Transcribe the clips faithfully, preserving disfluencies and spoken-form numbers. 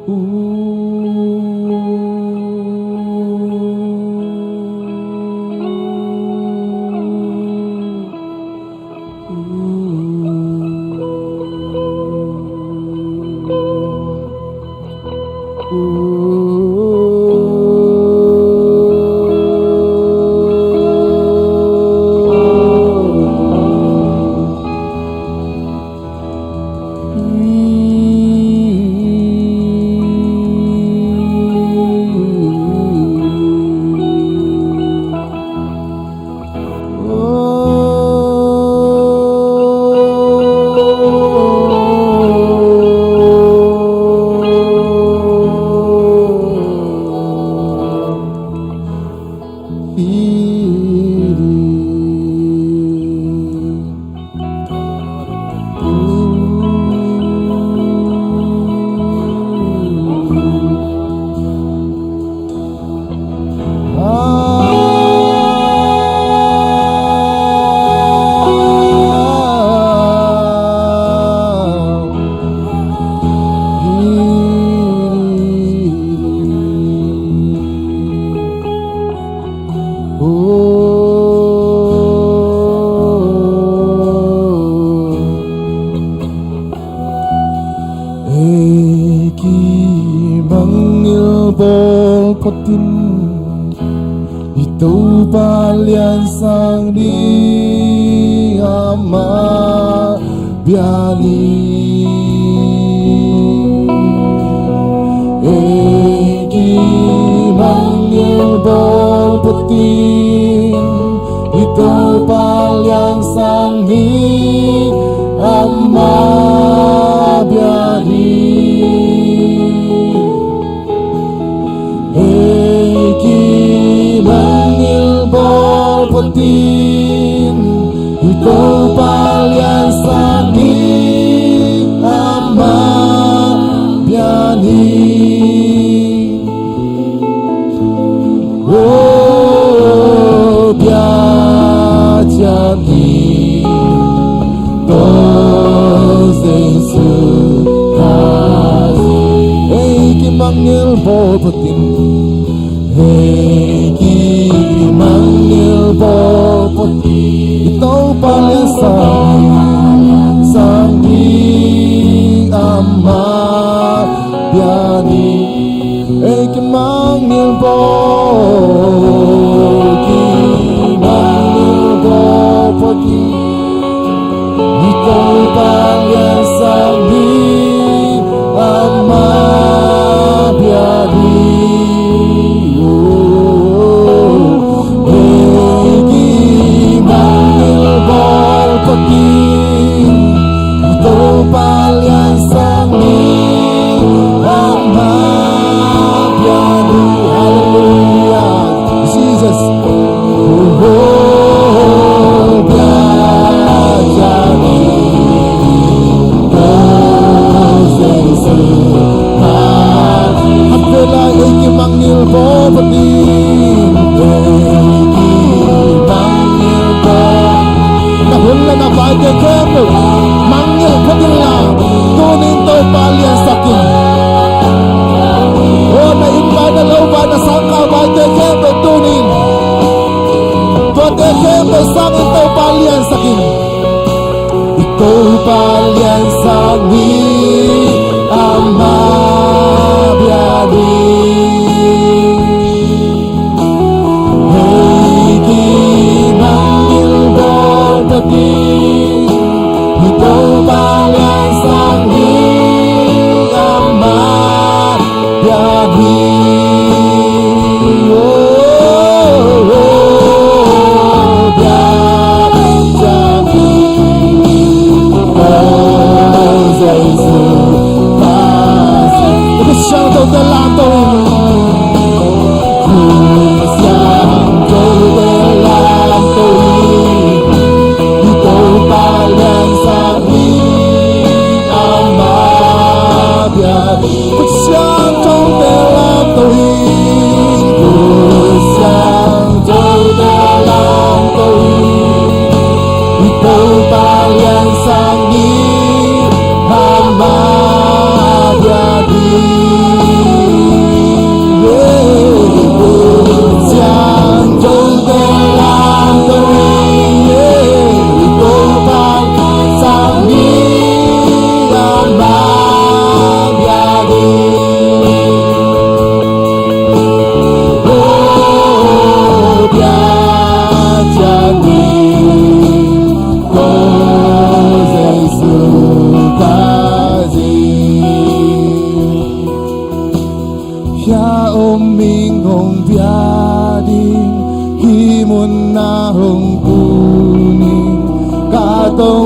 Ei kimangngilh bawl photin, i Topa lian sang ding, amah bia ni. Ei kimangngilh bawl photin, i Topa lian sang ding, amah bia ni. Ei kimangngilh bawl photin, i Topa lian sang ding, amah bia ni. Oh, bia ciat ni, Topa Jesu Khazih. Ei kimangngilh bawl photin, ei kimangngilh bawl photin, i Topa lian sang, sang ding, amah bia ni. Ei kimangngilh bawl, kimangngilh bawl photin, i Topa lian sang ding, amah bia ni. Oh, ei kimangngilh bawl photin,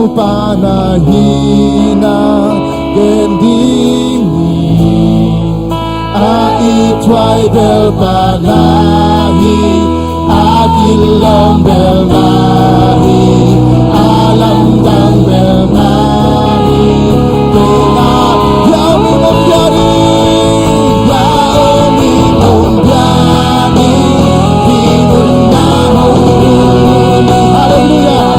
Topa na hihna gen ding hi. A i thuaibel pa na hi. A kilawm bel na hi. A lamdang bel na hi. Kei na hiau mi mong hiau ding. Hiau mi mong hiau ding. Hi mun na hong hi. Halleluiah.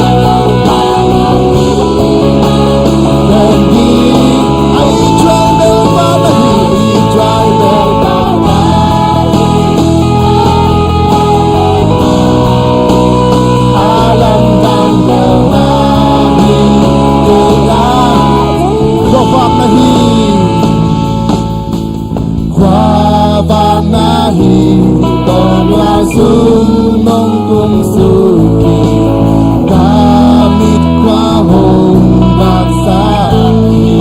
Khuavak na hi, tawm a sum nong tung suk hi, ka mit khua hong vaksak hi.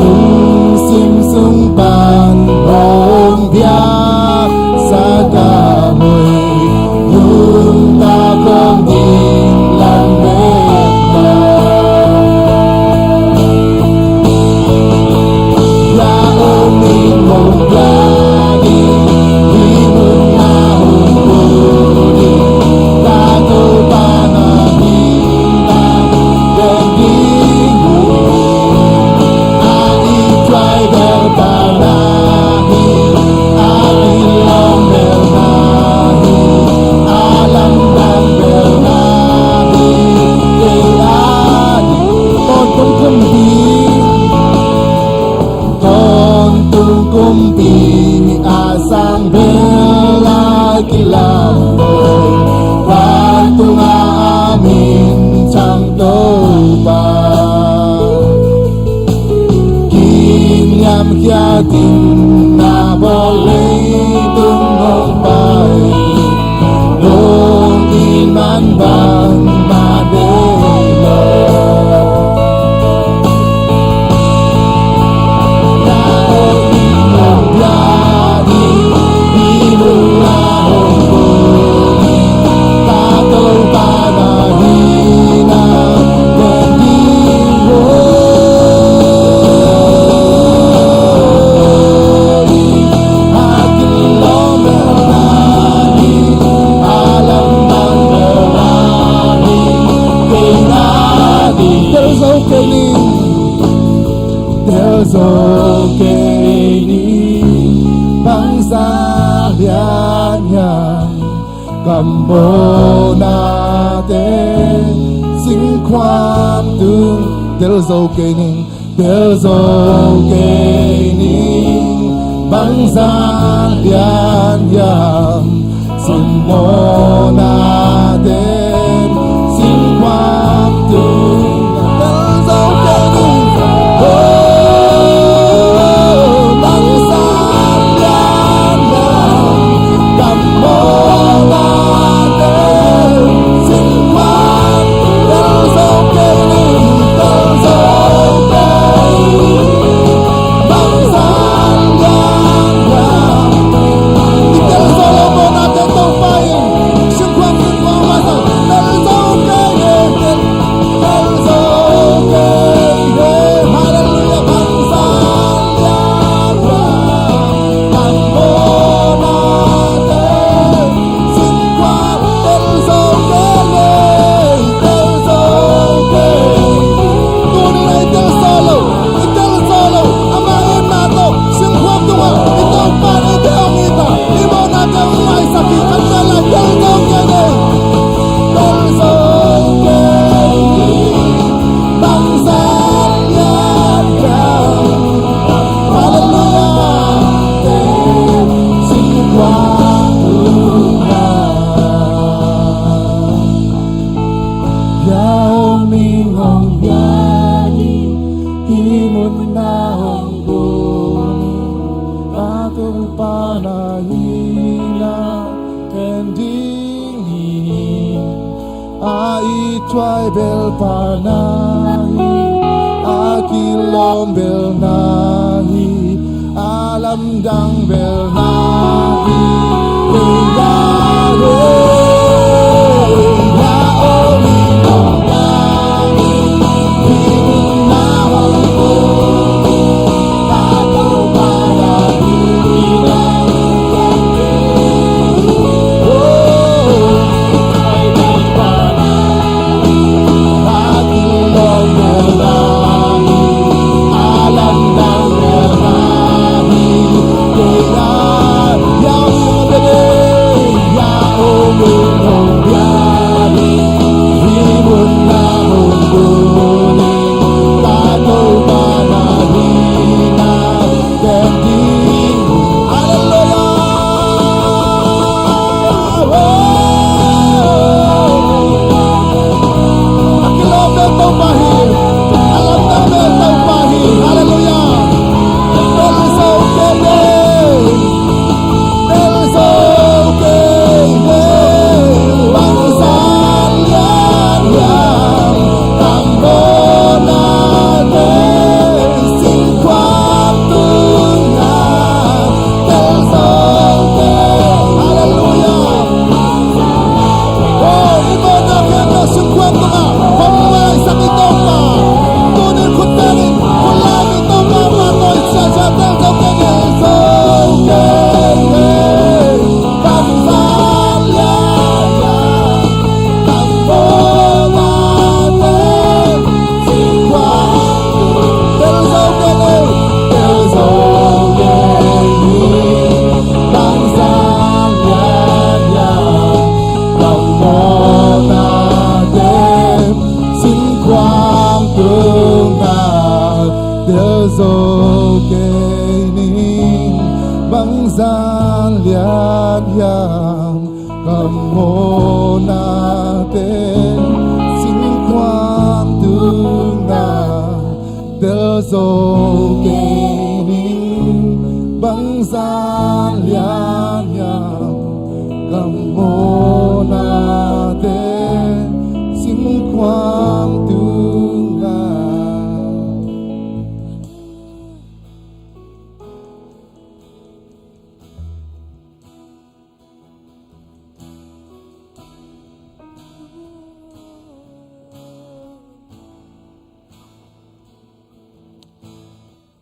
Lungsim sung pan hong biaksak a hoih, nuntak hong ding lam met mah. Tawntung kumpi, tawntung kumpi a sang bel a kilam, vantung a a min thang Topa. Kiniamkhiat in na bawl leitung hong pai, dong in man bangmah deih lo. Na hong in hong bia ding, hih mun na hong tung ding, ka Topa na hihna gen ding hi. Tel zo kei ning, tel zo kei ning, bangzah lian hiam, ka mawhnate singkhuam tung. Tel zo kei ning, tel zo kei ning, bangzah lian hiam, ka mawhnate singkhuam tung. Tel zo kei ning, oh, bangzah lian hiam, ka mawhnate singkhuam. Tel zo kei ning, tel zo kei ning, bangzah lian hiam. I tel zo lo mawhnate Topa in singkhuam tung, singkhuam tung. Tel zo kei ning, tel zo kei ning. Halleluiah. Bangzah lian hiam, ka mawhnate singkhuam. Tel zo kei ning, tel zo kei ning. Tuni-in i tel zo lo, i tel zo lo, ama itna tawh singkhuam tungah i Topa in eite hong it a, i mawhnate hong maisak hi. Khat ciat lai, tel zo kei ning, tel zo kei ning, bangzah lian hiam. Halleluiah. Singkhuam tung na, hiau mi hong bia ding, hih mun na hong tung ding, ka Topa na hihna gen ding hi. A i thuaibel pa na hi, a kilawm bel na hi, a lamdang bel na hi. Kei na hi, na om in Zo kei ning, bangzah lian hiam ka mawhnate singkuang tungah. Tel zo kei ning, bangzah lian hiam ka mawhnate singkuang tungah.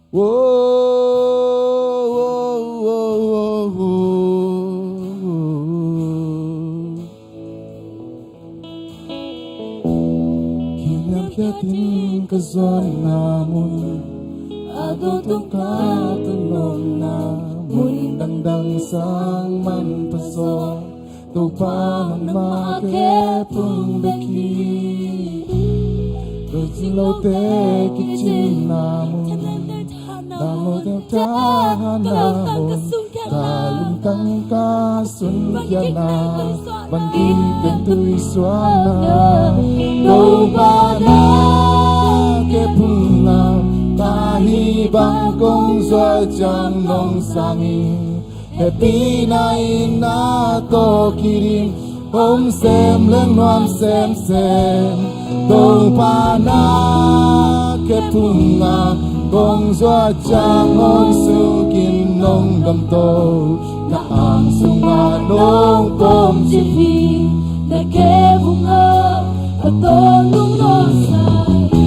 Wo, wo, wo, wo, wo. Kiniamkhiatin ka zuanna mun, a dotong ka tunlawmna mun dangdang sang manpha zaw. Topa nangmah kep phung bek hi. Doicing lote kicingna mun, nang lote thahna mun, ka lungtang ka sunkiatna, van kik pen tui suahna. Topa na kep phung a ka hih bang kong zuat ciang nong sang hi. Hehpihna in na tawh kidim, om sem leng nuam semsem. Topa na kep phung a kong zuat ciang hong sungin nong gamto. Na ang sungah nong pom cip hi. Na kep phung a a tawntung nong sang hi.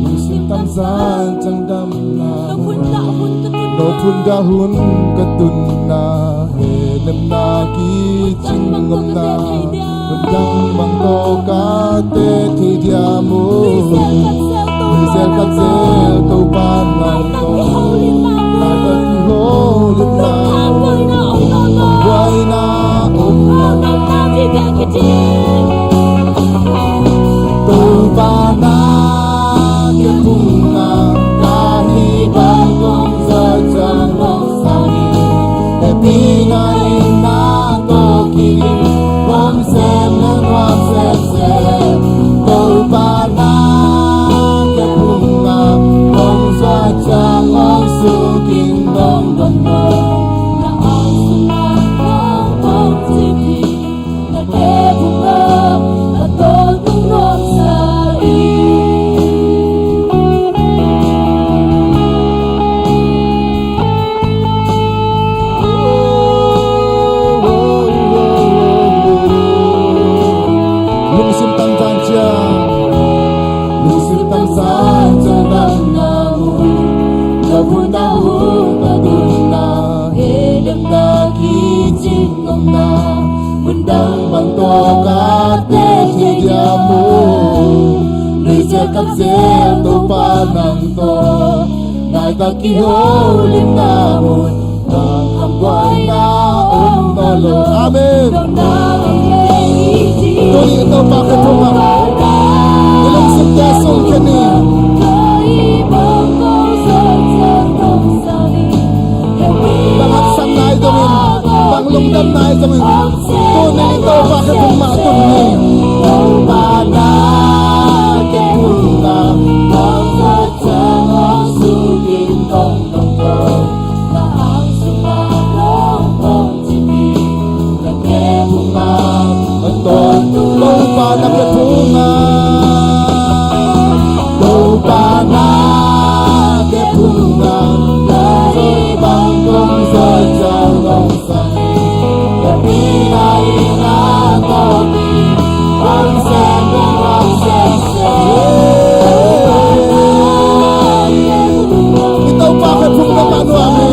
Lungsim tam zan ciang damna, no phun dah hun ka tunna, helemna kicing omna, lungdam bang tawh ka teh thei diam uh. Nuisiat khat zel Topa nang tawh, laitak kiholimna, buaina om. Topa na kep phung a ka hih bang kong zuat ciang nong sang hi. Hehpihna in na tawh kidim, om sem leng nuam semsem. Topa na kep phung a kong zuat ciang hong sungin nong gamto. Na ang sungah nong pom cip hi. Lungsim tam zan ciang, lungsim tam zan ciang damna mun, no phun dah hun ka tunna, helemna kicing omna, mun dang bang tawh ka teh thei diam uh. Nuisiat khat zel Topa nang tawh, laitak kiholimna mun, bang kham buaina om nawn lo. Amen. Tuni Topa kep phung a i lungsimte sung khen ni. Bang haksatna ahi zongin, bang lungdamna ahi zongin, tuni Topa kep phung mah tun ni. Topa na kep phung a kong zuat ciang hong sungin nong gamto. Na ang sungah nong pom cip hi. Na kep phung a a tawntung, Topa na kep phung a, Topa na kep phung a, na hih bang kong zuat ciang nong sang hi. Hehpihna in na tawh kidim, om sem leng nuam semsem. I Topa kep phung bek a nuam hi.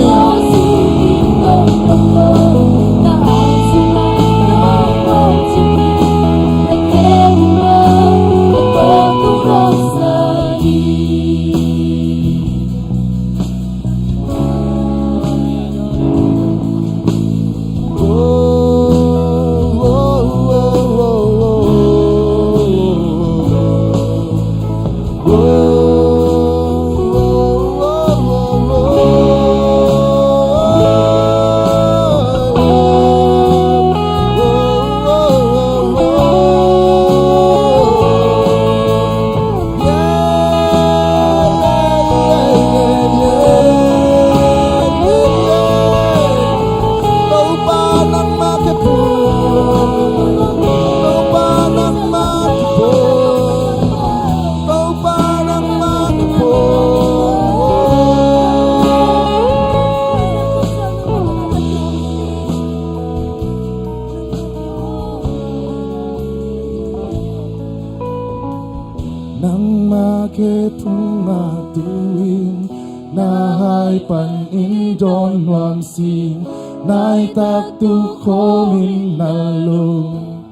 Khe phung a tu-in na hai panin dawn nuam sing, nai tak tu khomin na lung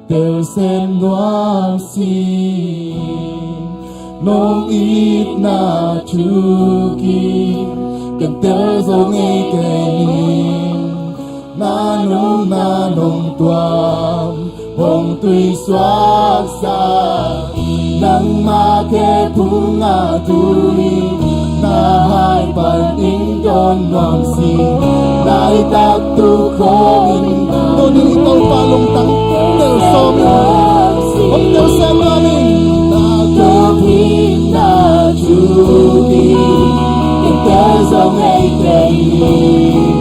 telsen nuam sing. Nong itna thukin kan tel zo ngei kei ning. Na nunna nong tuam hong tui suaksa, nangmah khe phung a tu-in na hai panin dawn nuam sing, nai tak tu khomin. Tuni i Topa lungtang tel sawm in, hong tel sawm nuam in. Na khe phung a tu-in kan tel zo ngei kei ning.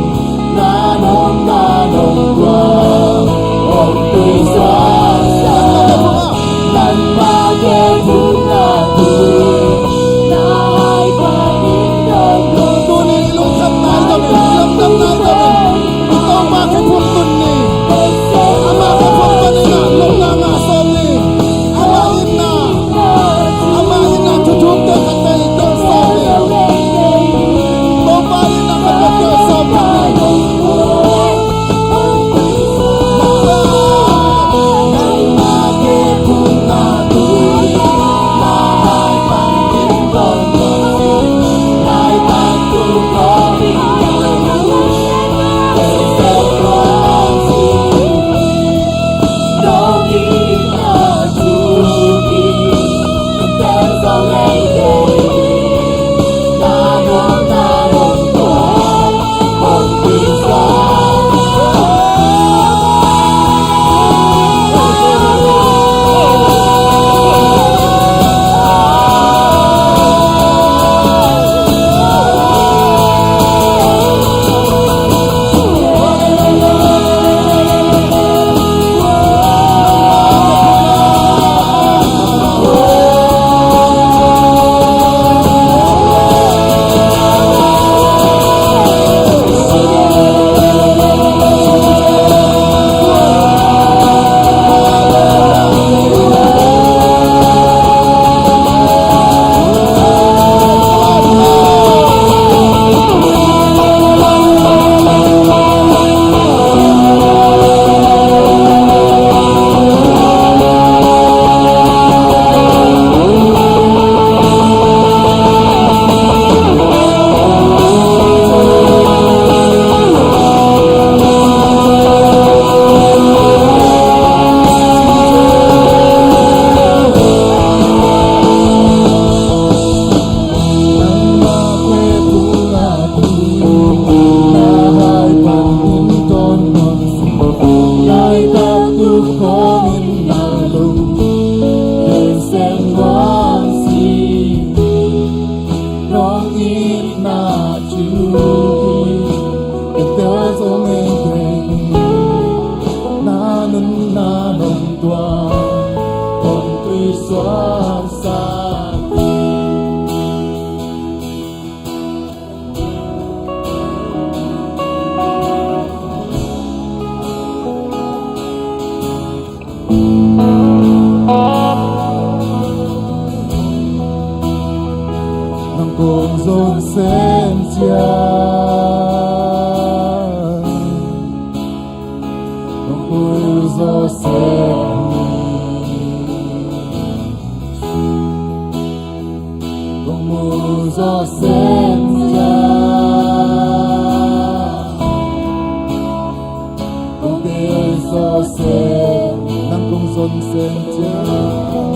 Na nunna nong tuam hong tui suaksa, nangmah khe phung a tu-in na hai panin dawn nuam sing. Tuni i lungkhamna i dam in, i lungkhamna i dam in. I Topa khe phung tun ni. Amah khe phung tun ni, lungdamna sawm ni. Amah itna, amah itna thuthukte khat pen i tel sawm ni. Topa itna khat pen tel sawm ni. Nang kong zon sem ciang, nang kong zon sem ciang, kong zon sem ciang. Kong tel zo sem, nang kong zon sem ciang.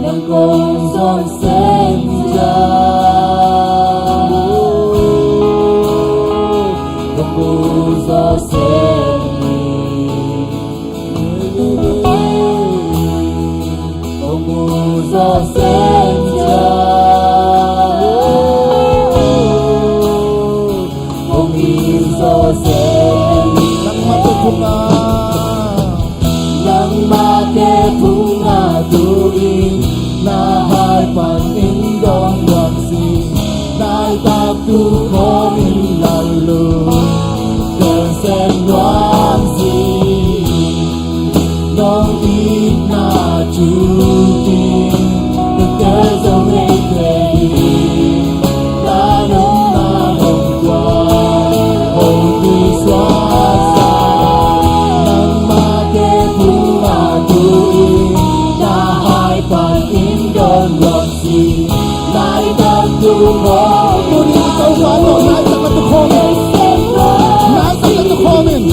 Nang kong zon sem ciang. Kong zon sem ciang. Nangmah khe phung a, nangmah khe phung a tu-in na hai panin dawn nuam sing, nai tak tu khomin na lung telsen nuam sing. Nong itna thukin Tuni i Topa tawh laitak na tukhawm in. Laitak na tukhawm in.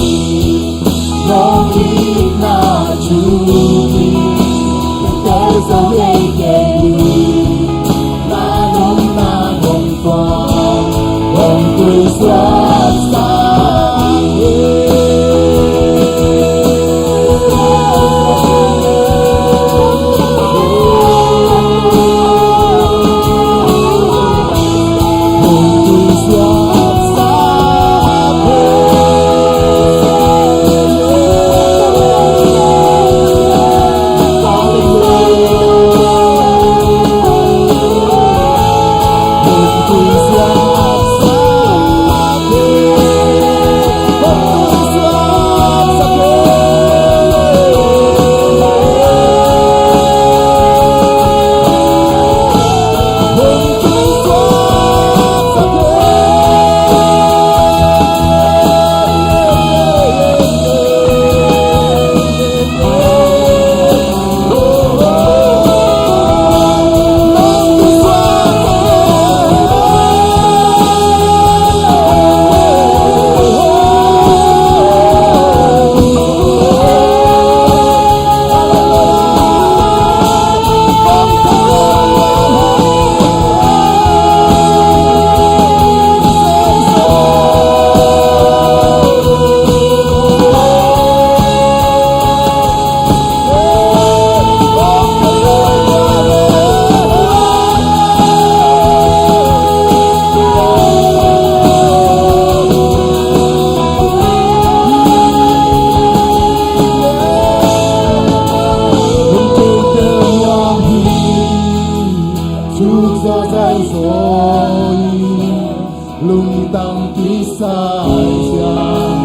Lungtang kisai siang,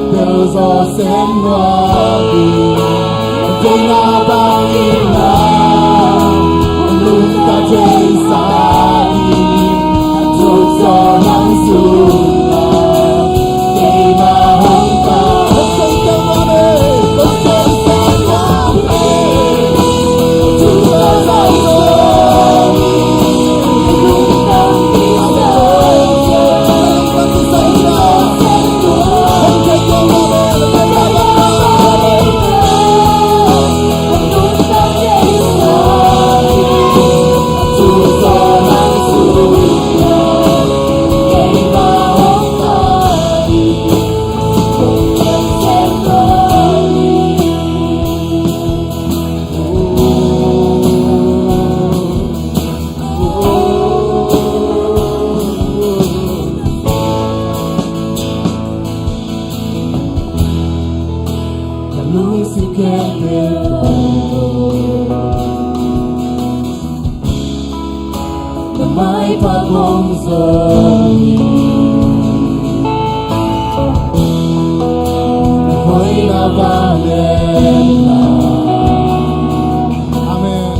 telzaw sem ngua ding, deina bangin na, lungtang kisai ding, tukzaw nang sung, deina hong pa. Amen.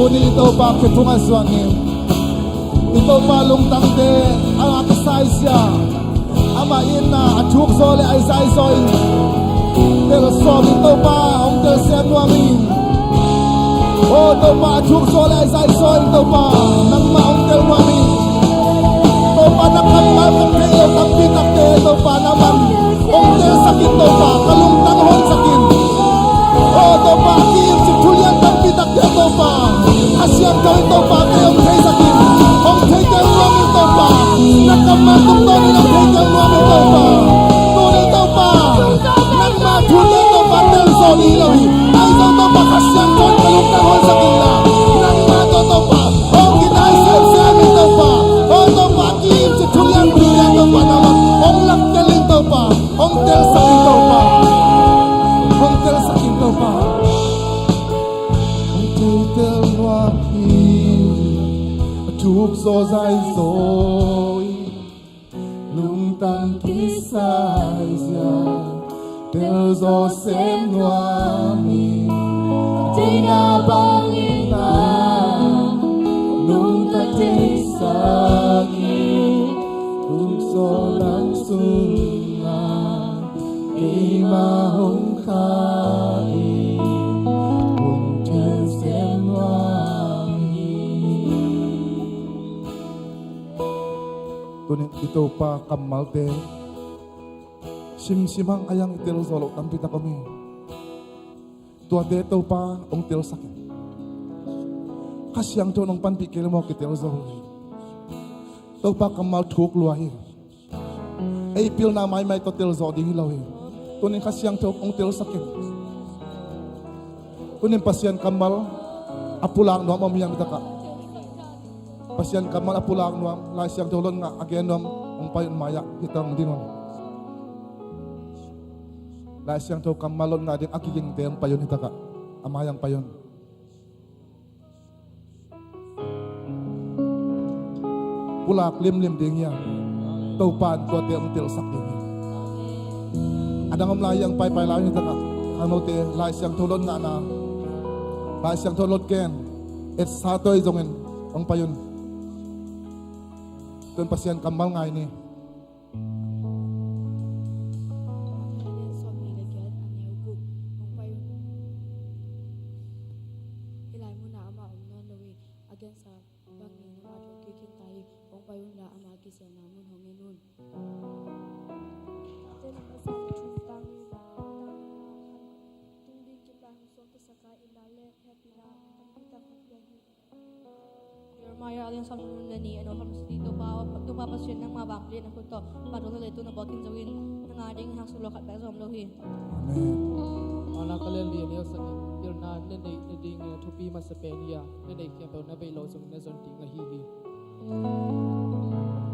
Tuni i Topa khe thungah zuan in. I Topa lungtangte a kisai sia, amah in a thuk zaw le a zai zaw in, te Sawm in Topa, hong telsiam nuam ing. O Topa, a thuk zaw le a zai zaw in Topa, nangmah hong tel nuam ing. Topa, na kammal ka thei lo tampi takte Topa, nangman hong telsak in Topa, ka lungtang honsak in. O Topa, a ki-im cih thu lian tampi takte Topa, Kha Siangtho in Topa, kei hong theisak in, hong theitel nuam in Topa, na kammal tungtawn in hong theitel nuam in Topa. Tuni Topa, nangma thute Topa telzaw ding hi lo hi. Ahi zong Topa, Kha Siangtho in ka lungtang honsak inla, nangma tawh Topa hong kidai semsem in Topa. O Topa, a ki-im cih thu lian thu lian Topa, nangman hong laktel in Topa, hong telsak in Topa, hong telsak in Topa. Hong teltel nuam hi. A thuk zaw zai zaw hi. Lungtang kisai zia, telzaw sem nuam hi. Deihna bangin a nungta theisak hi. Thuk zaw lang sungah keima hong kha hi. Hong thei sem nuam hi. Tunin i Topa kammalte simsim hang a, a yang i telzaw loh tampi tak om hi. Tuate Topa hong telsak in. Kha Siangtho in hong panpih kei le maw kitel zo hi. Topa kammal thuk lua hi. Ei pilna maimai tawh telzawh ding hi lo hi. Tunin Kha Siangtho hong telsak in. Tunin Pasian kammal a pulak nuam om hiam i takah? Pasian kammal a pulak nuam, Lai Siangtho lot ngah a gen nuam hong pai un, mai-ah hi tang ding un. Lai Siangtho kammal lot ngah ding a kigingte hong pai un hi takah. A mai-ah hong pai un. Pulak limlim ding hi a, Topa in tuate hong telsak ding hi. A dang om lai hiang, paipai lai hi takah. Khangnote Lai Siangtho lot ngahna, Lai Siangtho lot gen, etsa tawh hi zongin hong pai un. Tun Pasian kammal ngai ni. Sawmnih le giat, a neu guk, hong pai un. Hih lai munah amah om nawn lo hi. A gensa bangin nangmah thu kikhin ta hi. Hong pai unla ama kisialna mun hong en un. Tua nang a sang thum tang nihna, tang nihna khan tung ding kip lai hong suak kisaka, ina le hehpihna tampi tak hong pia hi. Jeremiah a lian sawm le nih, a neu sawm le sagih. Topa, Topa Pasian nangma vangliatna khut tawh vantung le leitung na bawl khin zo in, nang a ding haksat lo khat bek zong om lo hi. Amen. Marka a lian li, a neu sagih. Pilna na neih nadingin a thupi masa pen hi a, na neih khempeuh na beih loh zongin na zon ding ahi hi.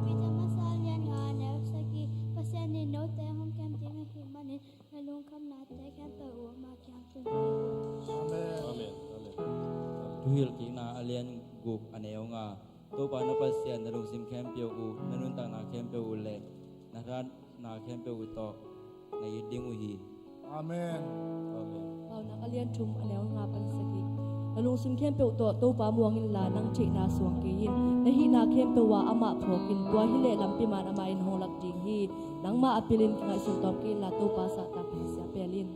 Peter masa a lian nga, a neu sagih. Pasian in note hong kem ding ahih manin na lungkhamnate khempeuh uh ama kiang tun hi. Amen. Amen. Amen. Thuhilh kikna a lian guk, a neu nga. Topa na Pasian na lungsim khempeuh uh, na nuntakna khempeuh uh le na thahatna khempeuh uh tawh na it ding uh hi. Amen. Amen. Paunak a lian thum, a neu nga pan sagih. Na lungsim khempeuh tawh Topa muang inla, nang theihna suang kei in. Na hihna khempeuh ah amah phawk in. Tua hileh lampi man amah in hong lak ding hi. Nangmah a pilin kingaihsun tawm kei inla, Topa zahtak in sia pel in.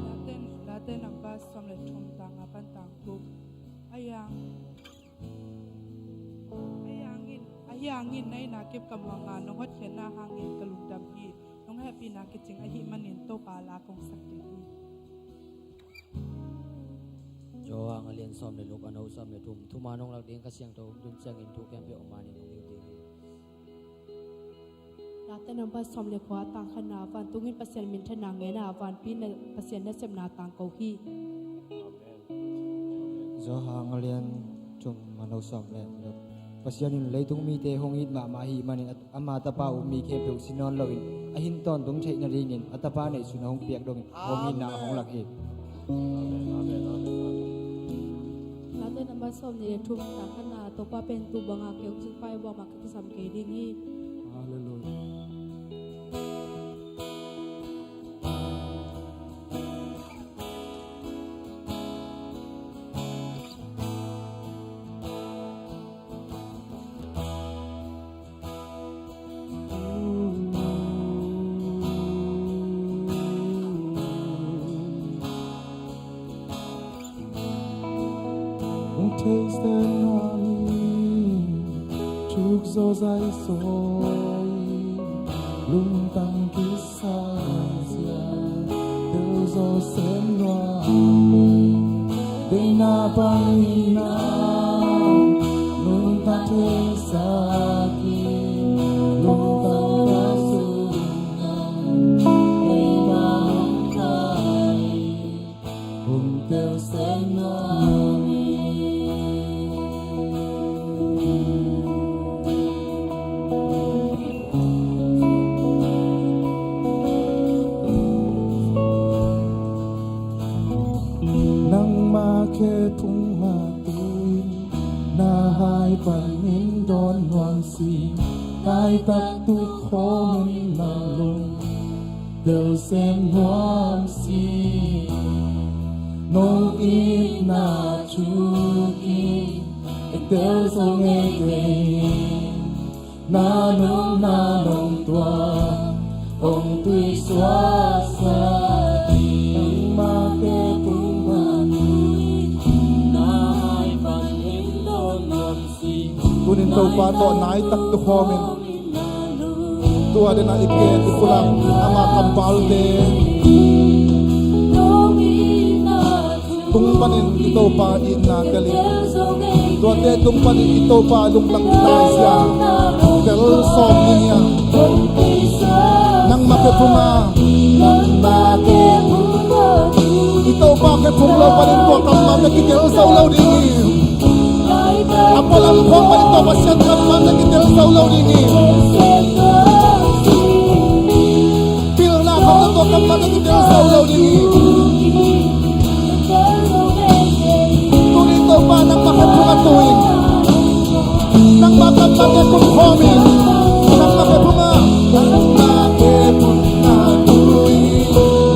Late, Late number sawm le thum, tang nga pan tang guk. A yang, a yang in, a yang in na itna kip ka muang a, nong hotkhiatna hangin ka lungdam hi. Nong hehpihna kicing ahih manin Topa la kong sak ding hi. Johan a lian sawm le guk, a neu sawm le thum. Thuman hong lak ding Kha Siangtho hong tun ciangin thu khempeuh a manin hong hilh ding hi. Late number sawm le kua, tang khatna, vantungin Pasian minthanna ngen a, vanpi in Pasian nasepna tangko hi. Johan a lian thum, a neu sawm le guk. Pasian in leitung mite hong it mahmah ahih manin, ama Tapa um mi khempeuh si nawn loin a hin tawntung theih nadingin a Tapa neihsun a hong piak dongin hong itna a hong lak hi. Amen, amen, amen, amen. Late number sawmnih le thum, tang khatna, Topa pen tuu buanga kei hong cingpa hi, buang mah ka kisam kei ding hi. Halleluiah. Thei sem nuam hi, thuk zaw zai zaw hi, lungtang kisai zia, tel zaw sem nuam hi, deihna bangin a, nuntak theisak hi, lungtang ka sung a, deihna hong kai hi. Hong tel sem nuam hi. Nangmah khe phung mah tu-in, na hai panin dawn nuam sing, laitak tu khawm in na lung tel sem nuam sing, nong itna thukin, e tel zo ngeingei, na nong, na nong tua, hong tui suaksa hi. Nangmah khe phung mah tu-in, na hai panin dawn nuam sing. Tunin Topa tawh naitak tu khawm in, tua dena i kem i khulak, ama kampalte tung panin i Topa itna tel in, tuate tung panin i Topa lungtang kisai zia tel sawm ni hi a. Nangmah khe phung a, i Topa khe phung lo panin tua kammalte kitel zo lo ding hi. A pualam khawng panin tua Pasian kammalte kitel zo lo ding hi. Pilna khawng tua kammalte kitel zo lo ding hi. Tuni Topa nangmah khe phung a tu in, nangmah kammalte kum khawm in, nangmah khe phung a, nangmah khe phung a tu in,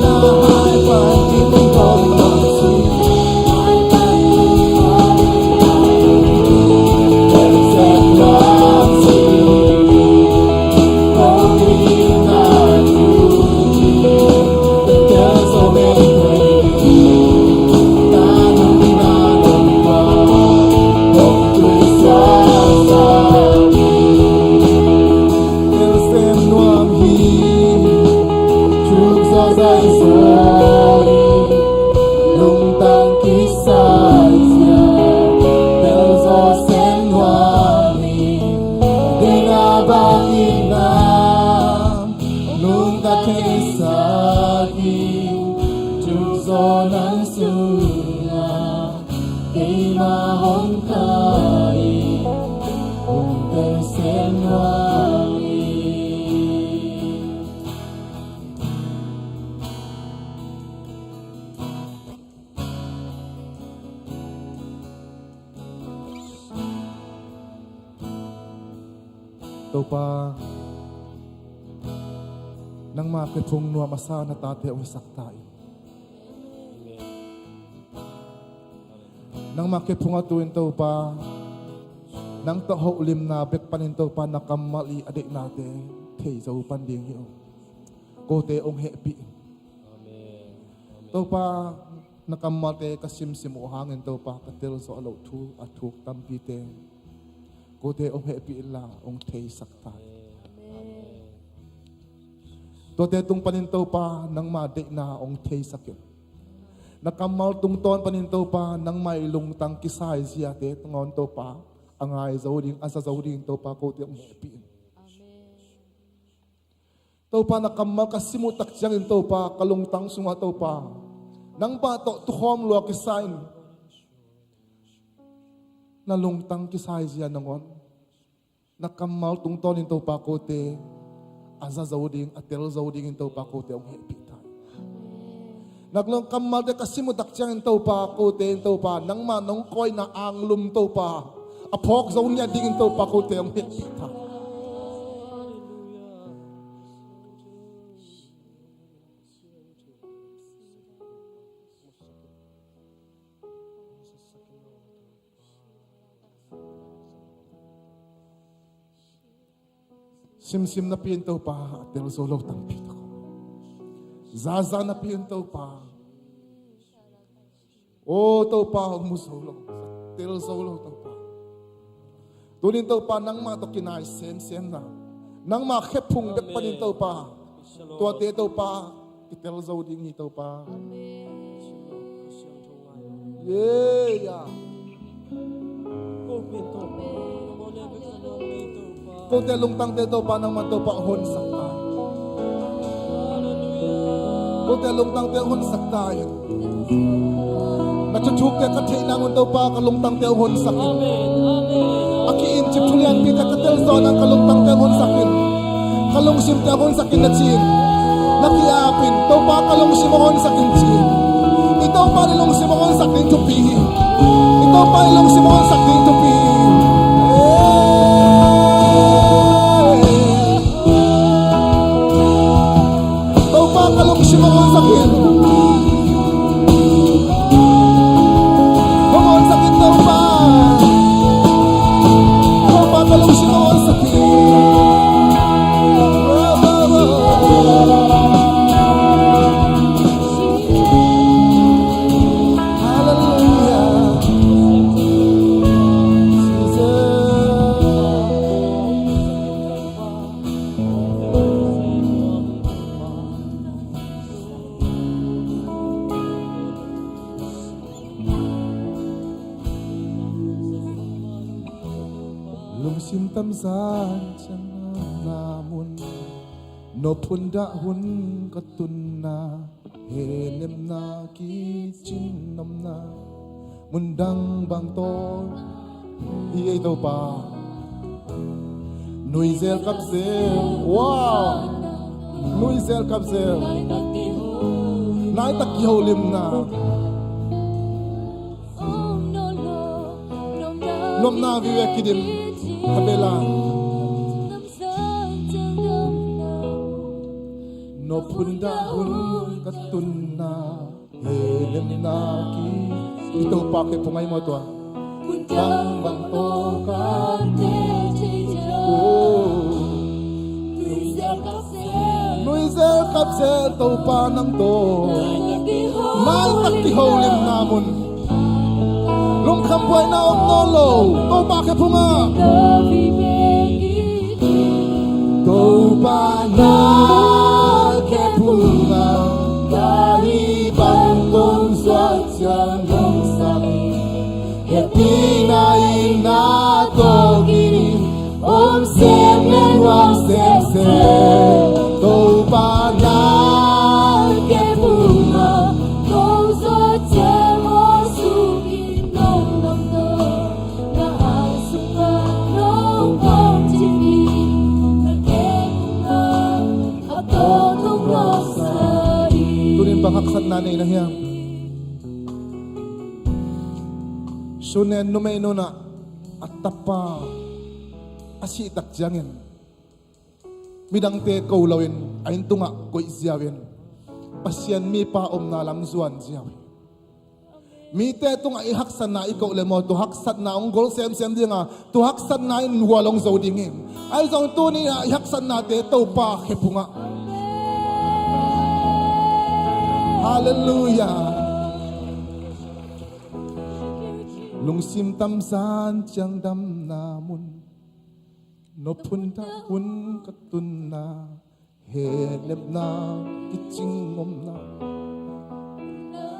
na hai panin dawn nuam sing. Tel sem nuam hi, thuk zaw zai zaw hi, lungtang kisai zia, tel zaw sem nuam hi, deihna bangin a, nuntak theisak hi, thuk zaw nang sungah, keimah hong kai hi, hong tel sem nuam hi. Topa, nangmah khe phung nuam a sa na tate hong hisak ta in. Nangmah khe phung a tu in Topa, nang tawh holimna bek panin Topa na kammal i a deihnate thei zo pan ding hi ung. Kote hong hehpih in. Topa, na kammalte ka simsim uh hangin Topa ka tel zawh loh thu a thuk tampite kote hong hehpih inla hong theisak ta in. Tuate tung panin Topa nangma deihna hong theisak in. Na kammal tungtawn panin Topa nangma i lungtang kisai ziate nangawn Topa a ngai zo ding, a za zo ding Topa kote hong hehpih in. Topa na kammal ka sim uh tak ciangin Topa ka lungtang sungah Topa nangmah tawh tukhawm lua kisai in. Na lungtang kisai zia nangawn na kammal tungtawnin Topa kote a za zo ding, a tel zo dingin Topa kote hong hehpih ta in. Na kammalte ka sim uh tak ciangin Topa kote in Topa nangma nong kawina anglum Topa a phawk zo ngiat dingin Topa kote hong hehpih ta in. Simsim napi in Topa a tel zo lo tampi tak om. Zaza napi in Topa, o Topa, hong mu zo lo. Tel zo lo, Topa. Tunin, Topa, nangmah tawh kinai semsem na, nangmah khephung bek panin, Topa, tuate, Topa, kitel zo ding hi, Topa. Ye, ya. Kote lungtangte, Topa, nangman, Topa, honsak ta. Kote lungtangte honsak ta in. Na thuthukte ka theih nangun, Topa, ka lungtangte honsak in. A ki-incip thulianpite ka telzawh nang, ka lungtangte honsak in. Ka lungsimte honsak in na ci in. Na ki-ap in, Topa, ka lungsim honsak in ci in. I Topa i lungsim honsak ding thupi hi. I Topa i lungsim honsak ding thupi hi. Topa, ka lungsim hong honsak in. Hong honsak in, Topa. Topa, ka lungsim hong honsak in. Hallelujah. Jesus. Lungsim tamzan ciang na mun, nop hun dah hun ka tunna, henemna kicin nopna, mundang bang tawh hi ei Topa. Nuizel kapzel, wow, nuizel kapzel, naitak kiholimna, nopna vive kidim, habela. Nop hun dah hun ka tunna, henemna ki, i Topa khephung ai maw tua. Bang bang tawh ka te thei dia. Nuizel kapzel Topa nang tawh, naitak kiholimna mun. Lungkham buaina om nawn lo, Topa khephung ah. Topa na khephung ah ka hih bang kong zuak ciang hong sang, hehpihna in na tawh kinin om sem le nuam semsem. Topa na khephung ah kong zuak ciang hong sung in nong nong tawh. Tunin bang haksatna nei na hiam? Shunem numei nunah a tapa a sih tak ciangin midangte ko loin a inn tungah koih ziau in Pasian mipa omna lam zuan ziau hi. Mite tungah i haksatna i koh le maw, tua haksatna hong gol semsem ding a, tua haksatna in hual hong zo ding hi. Ahi zong tuni-ah i haksatnate Topa khephung ah. Halleluiah. Lungsim tamzan ciang damna mun, nop hun dah hun ka tunna, henemna kicing omna,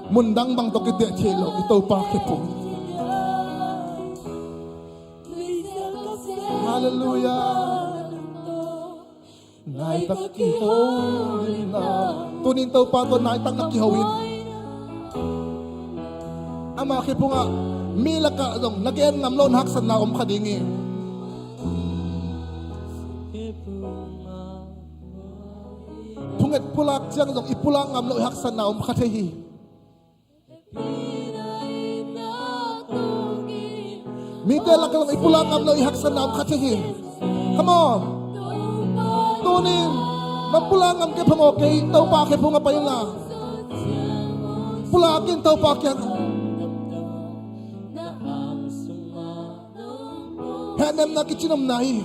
mundang bang tawh kiteh thei lo i Topa khephung. Halleluiah. Naitak kiholimna. Tunin Topa tawh naitak na kiho in. Ama khephung ah mi lakah zong na gen ngam lo na haksatna om kha ding hi. Phunget pulak ciang zong i pulak ngam lo i haksatna om kha thei hi. Mite lakah zong i pulak ngam lo i haksatna om kha thei hi. Come on. Tunin na pulak ngam kei phamawh kei, Topa khephung ah pai inla. Pulak in Topa kiang. Henemna kicin omna hi.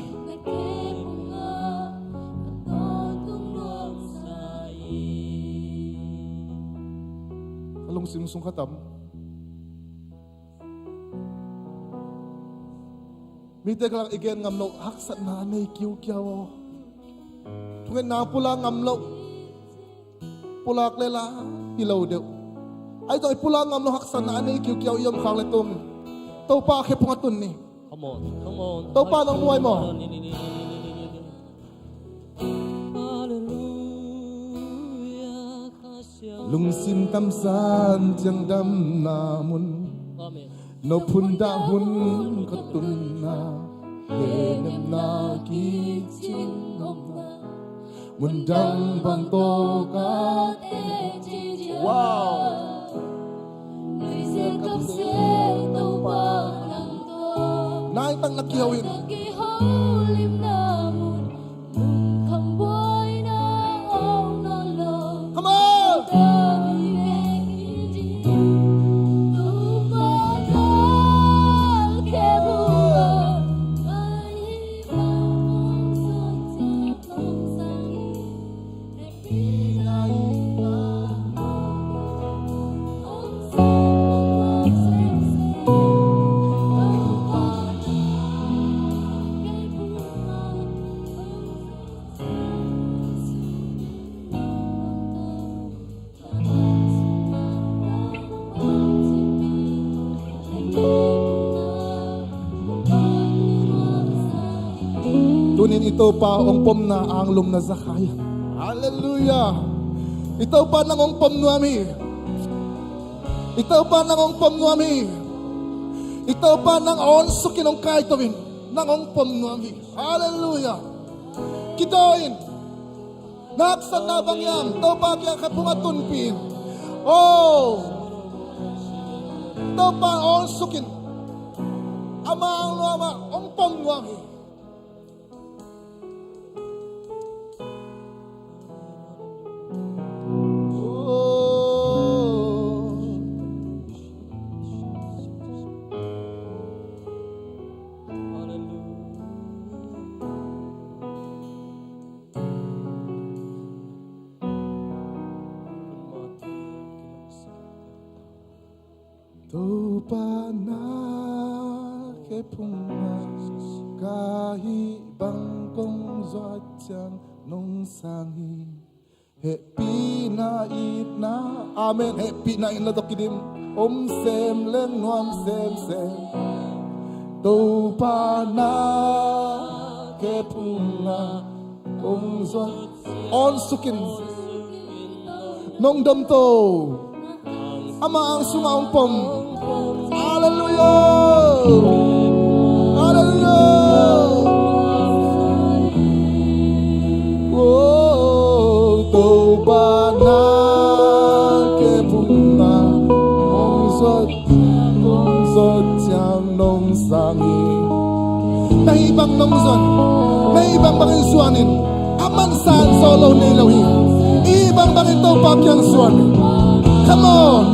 Ka lungsim sung khat ah Mite kiangah i gen ngam loh haksatna a nei kiukiau aw. Thungetna pulak ngam loh, pulak le la hi lo deuh. Ahi zong i pulak ngam loh haksatna a nei kiukiau i om khak le tung, Topa khephung a tun ni. Come on, come on. Topa nong muai maw? Hallelujah. Lungsim tamsan ciang damna mun. Amen. Nophun dah hun ka tunna, hehnemna kicing omna, mundang bang tawh ka teci. Wow. Nuisiat kamsiat Topa nang tawh. Nai tang na kiho in. Nang kiho limna mun. Come on! Tunin i Topa hong pomna anglumna za kha hi. Halleluiah. I Topa nang hong pom nuam hi. I Topa nang hong pom nuam hi. I Topa nang awn sukin hong kaito in, nang hong pom nuam hi. Halleluiah. Kidaw in. Na haksatna bang hiam, Topa kiang khephung a tunpih in. Oh, Topa awn sukin, ama ang nuam ah hong pom nuam hi. Oh. Hallelujah. Topa na khephung ah ka hih bang kong zuat ciang nong sang hi. Hehpihna itna, amen. Hehpihna in la dok kidim om sem leng nuam semsem. Topa na khephung ah kong zuat, awn sukin nong domto. Ama ang sungah hong pom. Halleluiah. Halleluiah. Oh, Topa na khephung ah kong zuat, kong zuat ciang nong sang hi. Na hih bang nong zuan, na hih bangbangin zuan in. A mansa sawh lo nei lo hi. Hih bangbangin Topa kiang zuan in. Come on.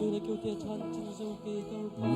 Kote than cing zo ke Topa.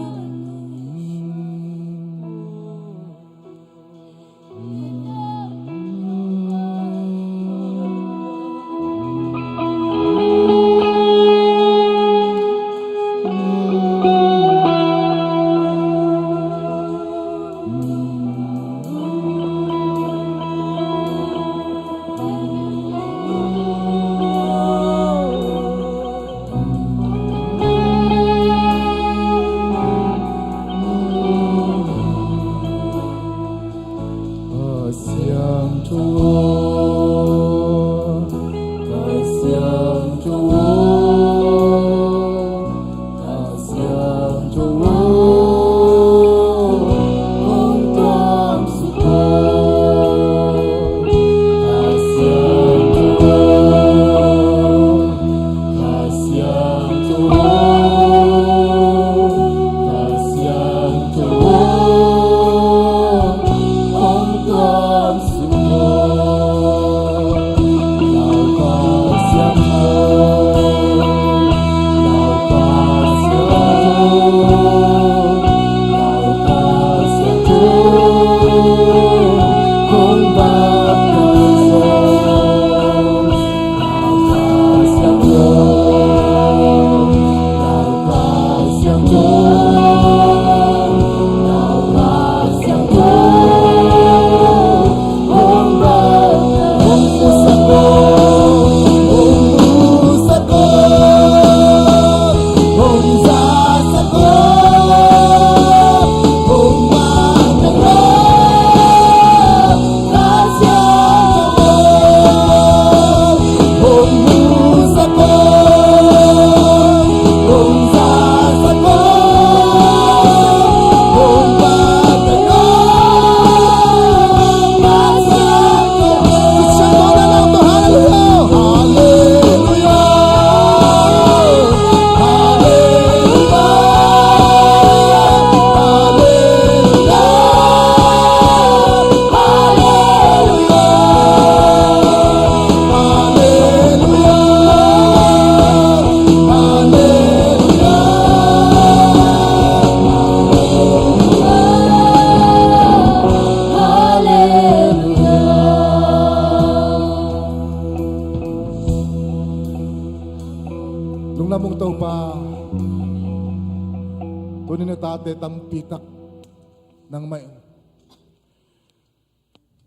Lungdam ung Topa. Tuni-in na tate tampi tak nangmah in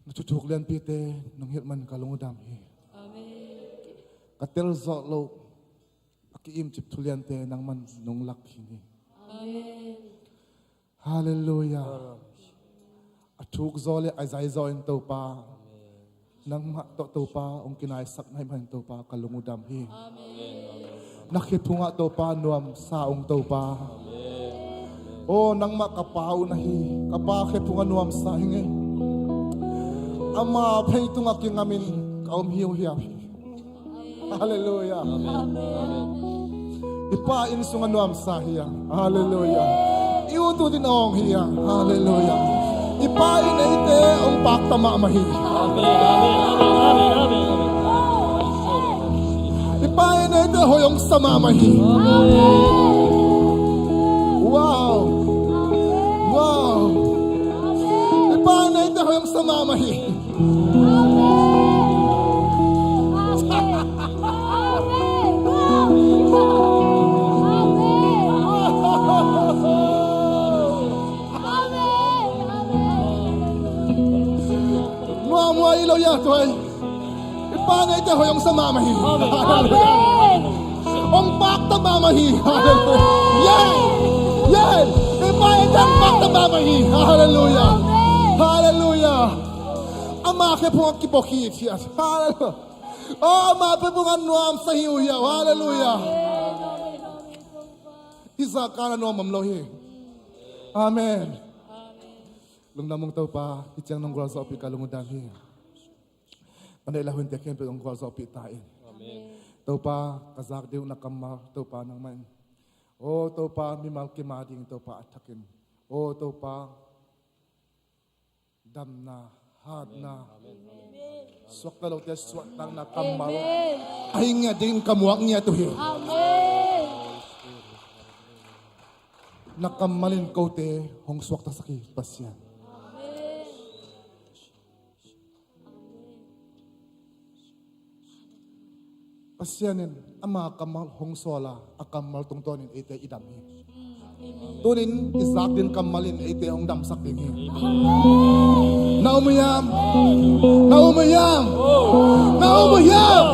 na thuthuk lianpite nong hilh man ka lungdam hi. Amen. Ka tel zawh loh a ki-imcip thuliante nangman nong lak khin hi. Amen. Halleluiah. A thuk zaw le a zai zaw in Topa, nangmah tawh Topa hong kinaisak na hih manin Topa ka lungdam hi. Amen. Na khe phungah Topa nuamsa ung Topa. Aw, nangmah ka Pa uh na hi. Ka Pa khe phungah nuamsa hi ngei. Ama phei tungah kingamin ka om hiuhiau hi. Halleluiah. Amen. I Pa inn sungah nuamsa hi a. Halleluiah. I ut ut in awng hi a. Halleluiah. I Pa in eite hong pakta mahmah hi. Amen. Amen. Amen. Amen. Amen. Amen. I Pa in eite hoih hong sa mahmah hi. Amen. Wow. Wow. I Pa in eite hoih hong sa mahmah hi. Nuam huai lo ia tuai. I Pa in eite hoih hong sa mahmah hi. Amen. Hong pakta mahmah hi. Halleluiah. Yeah. Yeah. I Pa in eite hong pakta mahmah hi. Halleluiah. Halleluiah. Ama khe phungah kipok hi, thiat. Halleluiah. Oh, ama khe phungah nuamsa hi uh hiau. Halleluiah. Hih zah kal a nuam om lo hi. Amen. Lungdam ung Topa, hih ciang nong gualzawhpih ka lungdam hi. Ka neih le hun te khempeuh nong gualzawhpih ta in. Amen. Topa, ka zak ding uh na kammal Topa nangmah in. Oh Topa, mimal kim a ding Topa a thakin. Oh Topa, damna, hatna, suakta lote suahtakna kammal a hi ngiat dingin ka muak ngiat uh hi. Amen. Na kammal in kote hong suaktasak hi, Pasian. Pasian in ama kammal hong sawl a, a kammal tungtawnin eite i dam hi. Tunin i zak ding kammal in eite hong damsak ding hi. Na um uh hiam? Na um uh hiam? Na um uh hiam?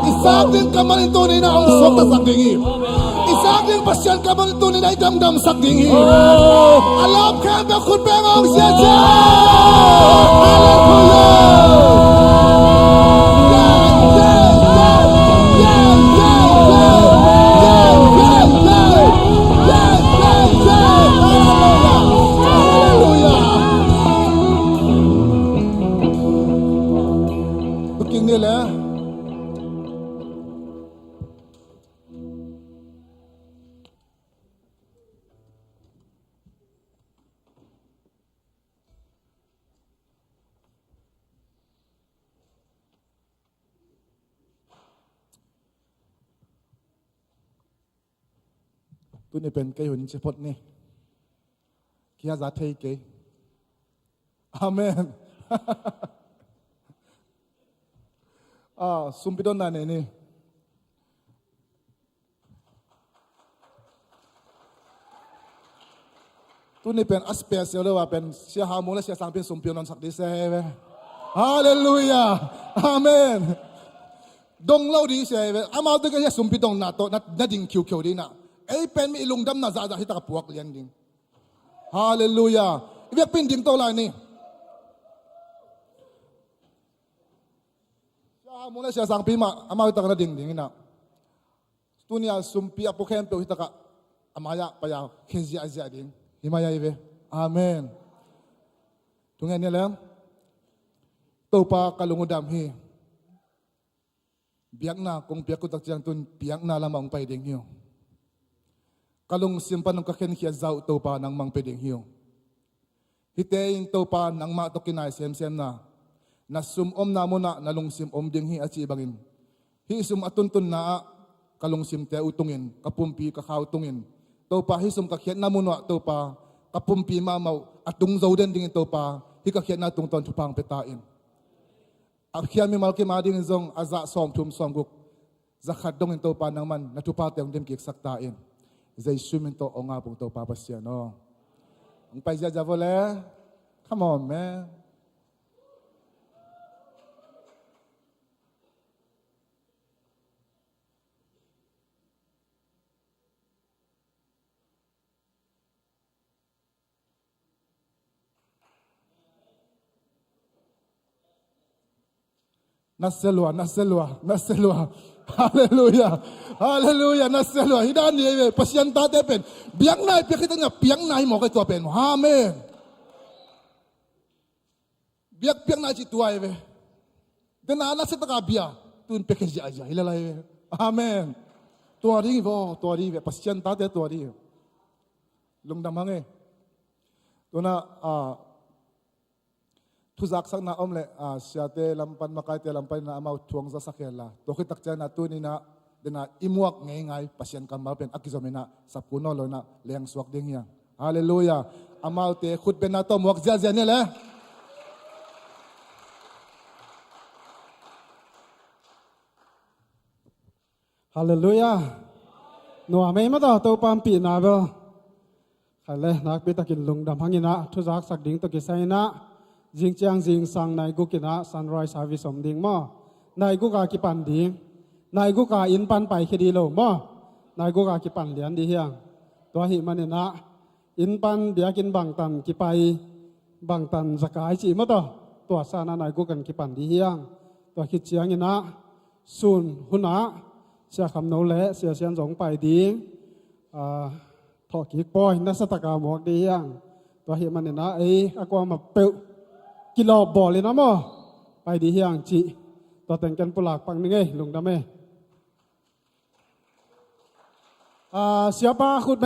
I zak ding kammal in tunin a hong suaktasak ding hi. I zak ding Pasian kammal in tunin a i damdamsak ding hi. A lawp khempeuh khut beng hong siasia. Halleluiah. Tuni pen kei hun cia phot ni. Kia za thei kei. Amen. Ah, sumpi don na ne ni. Tuni pen a special lo a pen Sia Hau Mung le Sia Sang Pin sumpi hong nonsak ding sia hi ve. Halleluiah. Amen. Dong lo ding sia hi ve. Amau te ka hia sumpi dong na to na, na ding khiukheu ding na. Ei pen mi i lungdam na zahzah hi taka puak lian ding. Halleluiah. I biakpi in ding to lai ni. Sia Hau Mung le Sia Sang Pin mah amau hi taka na ding ding ina. Tunia sumpi a pua khempeuh hi takah a mai-ah pai-a khia ziahziah ding hi mai ahi ve. Amen. Thungen ni lem. Topa ka lung uh dam hi. Biakna kong piak uh tak ciang tun biakna lamah hong pai ding hi uh. Ka lungsim pan hong ka khenkhiat zah uh Topa nangmah hong pia ding hi uh. Hihte in Topa nangmah tawh kinai semsemna, na sum omna munah na lungsim om ding hi a cih bangin, hih sum a tuntunna ah ka lungsimte uh tungin, ka pumpi ka kha uh tungin, Topa hih sum ka khiatna mun uh ah Topa ka pumpi mahmah uh a tung zo den dingin Topa hih ka khiatna tungtawn thupha hong pia ta in. A khia mimal kim a dingin zong a zah sawmthum sawmguk zakhat dongin Topa nangman na thupha teng demkiksak ta in. Jesu min tawh hong ap ung Topa Pasian aw. Hong pai ziahziah vo le. Come on, man. Nasia lua, nasia lua, nasia lua. Halleluiah. Halleluiah, nasia lua. Hi dan ni ve, Pasian tate pen biakna i piak hi tengah piakna hi mawk hi tua pen. Amen. Biakpiakna i cih tua hi ve. Dena nasia taka bia tun piak hi ziahziah hi lalai ve. Amen. Tua ding hi vo, tua ding hi ve. Pasian tate tua ding hi. Lungdam hang e. Tuna, ah, thuzaksakna om le, ah, siate lampan, makaite lampan ina amau thuang zasak hen la. Tua khit tak ciangin ah tuni-in ah dena i muak ngeingai Pasian kammal pen a kizom ina sapkun nawn lo ina leng suak ding hi a. Halleluiah. Amaute khut benna tawh muak ziahziah ni le. Halleluiah. Nuam ei mataw Topa hong pihna bel. Khai le nakpi takin lungdam hang ina thuzaksak ding tawh kisai ina zing ciang zingsang nai guk ina sunrise service om ding maw. Nai guk a kipan ding. Nai guk a inn pan paikhia ding lo maw. Nai guk a kipan lian ding hi hang. Tua ahih man ina inn pan biakinn bangtan kipai, bangtan zakai cih maw taw. Tua sang ina nai guk a kipan ding hi hang. Tua khit ciang ina sun hun ah Sia Kham No le Sia Sian zong pai ding. Ah, thawhkik pawi nasa taka muak ding hi hang. Tua ahih man ina ei a kuamah peuh kilawp bawl ina maw pai ding hi hang cih. Tua teng ken pulak pak ning ei, lungdam ei. Ah, siapa khut beng